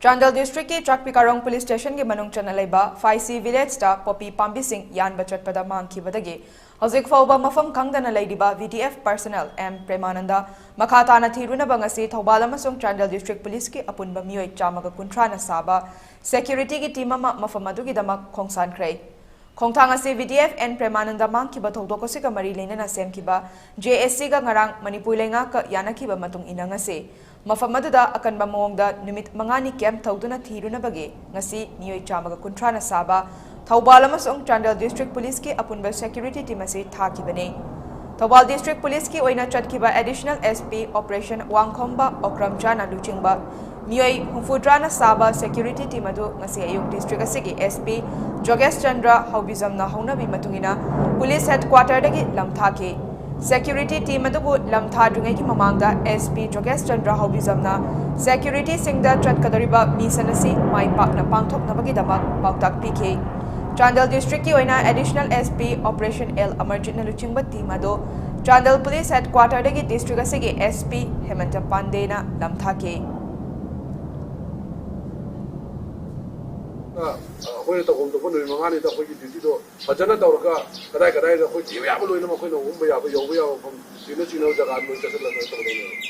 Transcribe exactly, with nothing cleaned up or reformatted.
ꯆꯥꯟꯗꯦꯜ ꯗꯤꯁꯇ꯭ꯔꯤꯛꯀꯤ ꯆꯥꯛꯄꯤ ꯀꯥꯔꯣꯡ ꯄꯨꯂꯤꯁ ꯁ꯭ꯇꯦꯁꯟꯒꯤ ꯃꯅꯨꯡ ꯆꯟꯅ ꯂꯩꯕ ꯐꯥꯏꯁꯤ ꯚꯤꯂꯦꯖꯇ ꯄꯣꯄꯤ ꯄꯥꯝꯕꯤꯁꯤꯡ ꯌꯥꯟꯕ ꯆꯠꯄꯗ ꯃꯥꯡꯈꯤꯕꯗꯒꯤ ꯍꯧꯖꯤꯛ ꯐꯥꯎꯕ ꯃꯐꯝ ꯈꯪꯗꯅ ꯂꯩꯔꯤꯕ V D F personnel M Premananda ꯃꯈꯥ ꯇꯥꯅ ꯊꯤꯔꯨꯅꯕ ꯉꯁꯤ ꯊꯧꯕꯥꯜ ꯑꯃꯁꯨꯡ ꯆꯥꯟꯗꯦꯜ ꯗꯤꯁꯇ꯭ꯔꯤꯛ ꯄꯨꯂꯤꯁꯀꯤ ꯑꯄꯨꯟꯕ ꯃꯤꯑꯣꯏ ꯆꯥꯝꯃꯒ ꯀꯨꯟꯊ꯭ꯔꯥꯅ ꯁꯥꯕ ꯁꯦꯀ꯭ꯌꯨꯔꯤꯇꯤꯒꯤ ꯇꯤꯝ ꯑꯃ ꯃꯐꯝ ꯑꯗꯨꯒꯤꯗꯃꯛ ꯈꯣꯡꯁꯥꯟꯈ꯭ꯔꯦ꯫ ꯈꯣꯡꯊꯥꯡ ꯑꯁꯤ ꯚꯤ ꯗꯤ ꯑꯦꯐ ꯑꯦꯟ ꯄ꯭ꯔꯦꯃꯥꯅꯟꯗ ꯃꯥꯡꯈꯤꯕ ꯊꯧꯗꯣꯛ ꯑꯁꯤꯒ ꯃꯔꯤ ꯂꯩꯅꯅ ꯁꯦꯝꯈꯤꯕ ꯖꯦ ꯑꯦꯁ ꯁꯤꯒ ꯉꯔꯥꯡ ꯃꯅꯤꯄꯨꯔ ꯂꯩꯉꯥꯛꯀ ꯌꯥꯅꯈꯤꯕ ꯃꯇꯨꯡ ꯏꯟꯅ ꯉꯁꯤ ꯃꯐꯝ ꯑꯗꯨꯗ ꯑꯀꯟꯕ ꯃꯑꯣꯡꯗ ꯅꯨꯃꯤꯠ ꯃꯉꯥꯅꯤ ꯀꯦꯝꯞ ꯇꯧꯗꯨꯅ ꯊꯤꯔꯨꯅꯕꯒꯤ ꯉꯁꯤ ꯃꯤꯑꯣꯏ ꯆꯥꯝꯃꯒ ꯀꯨꯟꯊ꯭ꯔꯥꯅ ꯁꯥꯕ ꯊꯧꯕꯥꯜ ꯑꯃꯁꯨꯡ ꯆꯥꯟꯗꯦꯜ ꯗꯤꯁꯇ꯭ꯔꯤꯛ ꯄꯨꯂꯤꯁꯀꯤ ꯑꯄꯨꯟꯕ ꯁꯦꯀ꯭ꯌꯨꯔꯤꯇꯤ ꯇꯤꯝ ꯑꯁꯤ ꯊꯥꯈꯤꯕꯅꯤ꯫ ꯊꯧꯕꯥꯜ ꯗꯤꯁꯇ꯭ꯔꯤꯛ ꯄꯨꯂꯤꯁꯀꯤ ꯑꯣꯏꯅ ꯆꯠꯈꯤꯕ ꯑꯦꯗꯤꯁꯅꯦꯜ ꯑꯦꯁ ꯄꯤ ꯑꯣꯄꯔꯦꯁꯟ ꯋꯥꯡꯈꯣꯝꯕ ꯑꯣꯀ꯭ꯔꯝꯆꯥꯅ ꯂꯨꯆꯤꯡꯕ ꯃꯤꯑꯣꯏ ꯍꯨꯝꯐꯨꯇꯔꯥꯅ ꯁꯥꯕ ꯁꯦꯀ꯭ꯌꯨꯔꯤꯇꯤ ꯇꯤꯝ ꯑꯗꯨ ꯉꯁꯤ ꯑꯌꯨꯛ ꯗꯤꯁꯇ꯭ꯔꯤꯛ ꯑꯁꯤꯒꯤ ꯑꯦꯁ ꯄꯤ ꯖꯣꯒꯦꯁ ꯆꯟꯗ꯭ꯔ ꯍꯧꯕꯤꯖꯝꯅ ꯍꯧꯅꯕꯤ ꯃꯇꯨꯡꯏꯟꯅ ꯄꯨꯂꯤꯁ ꯍꯦꯗꯀ꯭ꯋꯥꯇꯔꯗꯒꯤ ꯂꯝꯊꯥꯈꯤ꯫ ꯁꯦꯀ꯭ꯌꯨꯔꯤꯇꯤ ꯇꯤꯝ ꯑꯗꯨꯕꯨ ꯂꯝꯊꯥꯗ꯭ꯔꯤꯉꯩꯒꯤ ꯃꯃꯥꯡꯗ ꯑꯦꯁ ꯄꯤ ꯖꯣꯒꯦꯁ ꯆꯟꯗ꯭ꯔ ꯍꯧꯕꯤꯖꯝꯅ ꯁꯦꯀ꯭ꯌꯨꯔꯤꯇꯤꯁꯤꯡꯗ ꯆꯠꯀꯗꯧꯔꯤꯕ ꯃꯤꯁꯟ ꯑꯁꯤ ꯃꯥꯏ ꯄꯥꯛꯅ ꯄꯥꯡꯊꯣꯛꯅꯕꯒꯤꯗꯃꯛ ꯄꯥꯎꯇꯥꯛ ꯄꯤꯈꯤ꯫ ꯆꯥꯟꯗꯦꯜ ꯗꯤꯁꯇ꯭ꯔꯤꯛꯀꯤ ꯑꯣꯏꯅ additional S P operation L ꯑꯃꯔꯖꯤꯠꯅ ꯂꯨꯆꯤꯡꯕ ꯇꯤꯝ ꯑꯗꯨ ꯆꯥꯟꯗꯦꯜ ꯄꯨꯂꯤꯁ ꯍꯦꯗꯀ꯭ꯋꯥꯇꯔꯗꯒꯤ ꯗꯤꯁꯇ꯭ꯔꯤꯛ ꯑꯁꯤꯒꯤ ꯑꯦꯁ ꯄꯤ ꯍꯦꯃꯟꯇ ꯄꯥꯟꯗꯦꯅ ꯂꯝꯊꯥꯈꯤ꯫ ꯑꯩꯈꯣꯏꯅ ꯇꯧꯐꯝ ꯊꯣꯛꯄ ꯅꯨꯃꯤꯠ ꯃꯉꯥꯅꯤꯗ ꯑꯩꯈꯣꯏꯒꯤ ꯗ꯭ꯌꯨꯇꯤꯗꯣ ꯐꯖꯅ ꯇꯧꯔꯒ ꯀꯗꯥꯏ ꯀꯗꯥꯏꯗ ꯑꯩꯈꯣꯏ ꯊꯤꯕ ꯌꯥꯕ ꯂꯣꯏꯅꯃꯛ ꯑꯩꯈꯣꯏꯅ ꯍꯨꯝꯕ ꯌꯥꯕ, ꯌꯧꯕ ꯌꯥꯕ ꯃꯐꯝ, ꯊꯤꯅ ꯆꯤꯡꯅꯕ ꯖꯒꯥ ꯂꯣꯏ ꯆꯠꯁꯤꯜꯂꯒ ꯇꯧꯗꯣꯏꯅꯦꯕ꯫